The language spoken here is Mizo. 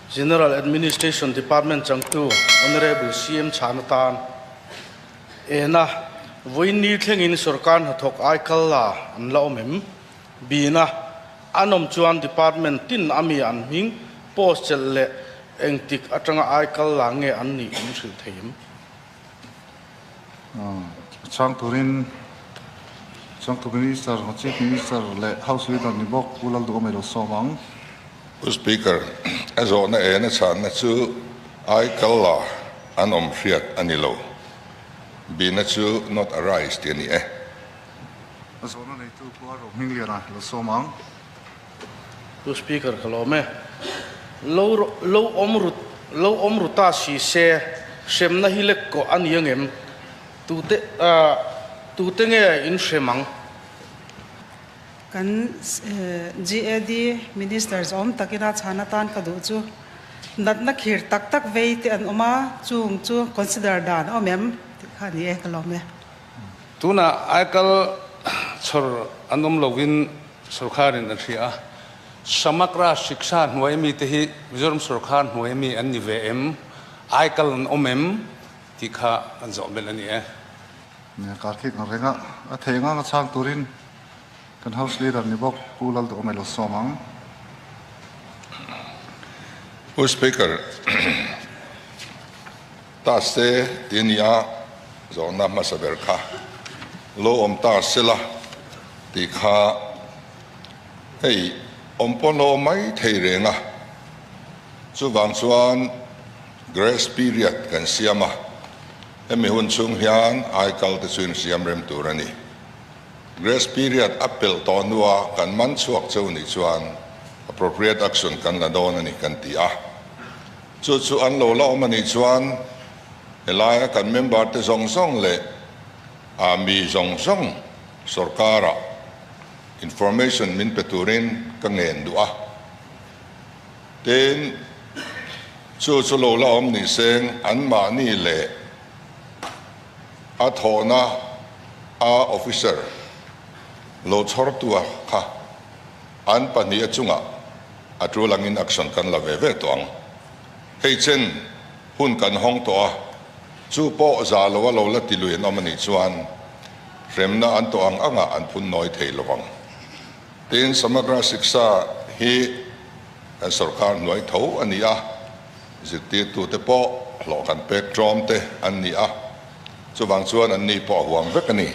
General Administration Department changtu Honourable CM chhan atan ena vawiin ni thlengin sorkar hnathawk aikal la an la awm em? Bina an awm chuan Department tin ami an hming post chelh leh engtik atanga aikal la nge an nih min hrilh thei em? Chhang turin Changtu Minister, Chief Minister leh House Leader ni bawk Pu Lalduhawm ilo sawm ang. Pu Speaker, a zawhna en a chhanna chu aikal la an awm hriat a ni lo. Bina chu not arise tih a ni e. A zawhna neitu Pu Arro Hmingliana ilo sawm ang. Pu Speaker, ka lawm e. Lo lo awm ru lo awm ru ta si se, hremna hi lek kawh a ni angem? Tute tute nge in hrem ang? Kan GAD Ministers awm takin a chhan atan ka duh chu natna khir tak tak vei te an awm a, chung chu consider dan a awm em tih kha a ni e, ka lawm e. Tunah aikal chhawr an awm lovin Sorkharin an hria a, Samagra Shiksha hnuai mite hi Mizoram sorkhar hnuai mi an ni ve em, aikal an awm em tih kha an zawh belh a ni e. Nia, Karthik ang renga a thei ngang a chhang turin kan House Leader ni bawk Pu Lalduhawm ilo sawm ang. Pu Speaker, ta se ti nia zawhna hmasa ber kha lo awm ta sela tih kha hei awm pawn lo awm mai thei reng a, chuvang chuan grace period kan siam a, hemi hun chhung hian aikal te chu insiam rem tur a ni. Grace period a pelh tawh hnua kan man chhuak cheu nih chuan appropriate action kan la dawn a ni kan ti a. Chu chu an lo la awm a nih chuan helaia kan member te zawng zawng leh a mi zawng zawng sorkara information min pe turin ka ngen duh a. Tin, chu chu lo la awm nih seng anmahni leh a thawhna a officer lo chhawrtua kha an pahnih a chungah a tul angin action kan la ve ve tawh ang. Hei chen hun kan hawng tawh a, chu pawh za lo a lo la ti lui an awm a nih chuan hremna an tawh ang angah an phun nawi thei lo vang. Tin, Samagra Shiksha hi kan sorkar hnuai tho a ni a, zirtirtute pawh hlawh kan pek tlawm te an ni a, chuvang chuan an ni pawh a huam vek a ni.